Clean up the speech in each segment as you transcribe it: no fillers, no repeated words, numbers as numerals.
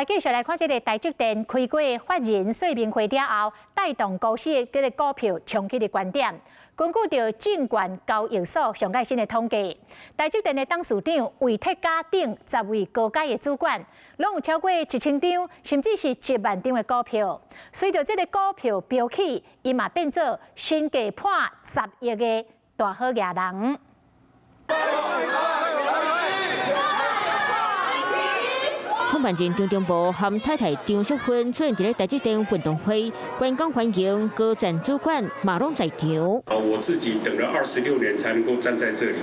來繼續來看這个台積電開過法人說明會了後，帶動股市的這个股票衝起的懸點。根據著證券交易所上蓋新的統計，台積電的董事長魏哲家等10位高階的主管，攏有超過1000張，甚至是1萬張的股票。隨著這个股票飆起，伊嘛變做身價破10億的大好額人。創辦人張忠謀和太太張淑芬出現佇咧台積電運動會，員工歡迎，高層主管嘛攏在場。我自己等了26年才能夠站在這裡。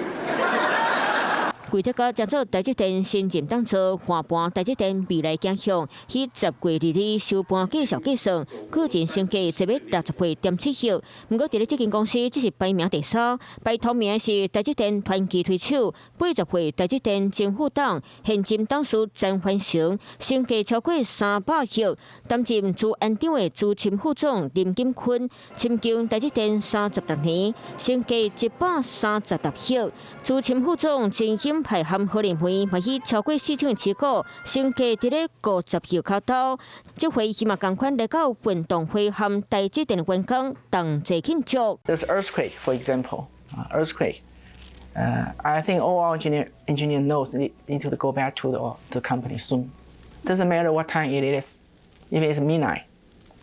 魏哲家將做台積電新任董事，換盤台積電未來走向，彼10月22日收盤計數計算，個人身價坐欲68.7億。毋過佇咧這間公司只是排名第三，排頭名是台積電傳奇推手，80歲台積電前副董、現任董事詹歡成，身價超過300億。擔任資安長的資深副總林錦坤，深耕台積電36年，身價136億。資深副總陳金派和何連梅嘛以超過4000持股，身價佇咧50億跤頭。這回伊嘛仝款來到運動會和台積電員工同齊慶祝。 This earthquake, for example, earthquake. I think all our engineer knows need to go back to the company soon. Doesn't matter what time it is, if it's midnight,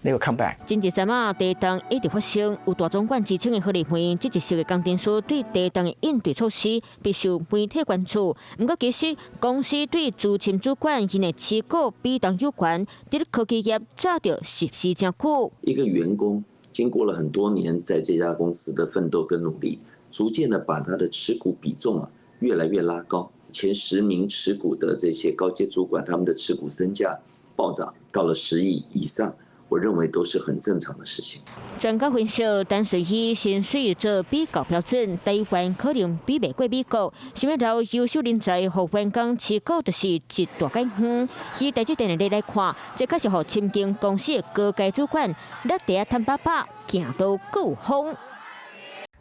they will come back. 前一陣仔地動一直發生，有大總管之稱的何立梅，這一席的工程師對地動的應對措施備受媒體關注。毋過其實公司對資深主管𪜶的持股比重有關，佇科技業早就實施誠久。一個員工經過了很多年在這家公司的奮鬥跟努力，逐漸的把他的持股比重啊越來越拉高。前10名持股的這些高階主管，他們的持股身價暴漲到了10億以上。我認為都是很正常的事情。專家分析，單純以薪水做比較標準，台灣可能比袂過美國。啥物留優秀人才，予員工持股，就是一大解方。以台積電的例來看，這確實予深耕公司的高階主管，落地啊趁飽飽，行路閣有風。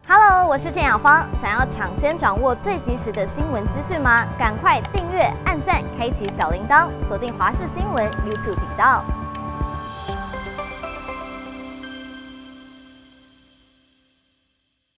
Hello，我是鄭雅芳。想要搶先掌握最及時的新聞資訊嗎？趕快訂閱、按讚、開啟小鈴鐺，鎖定華視新聞 YouTube 頻道。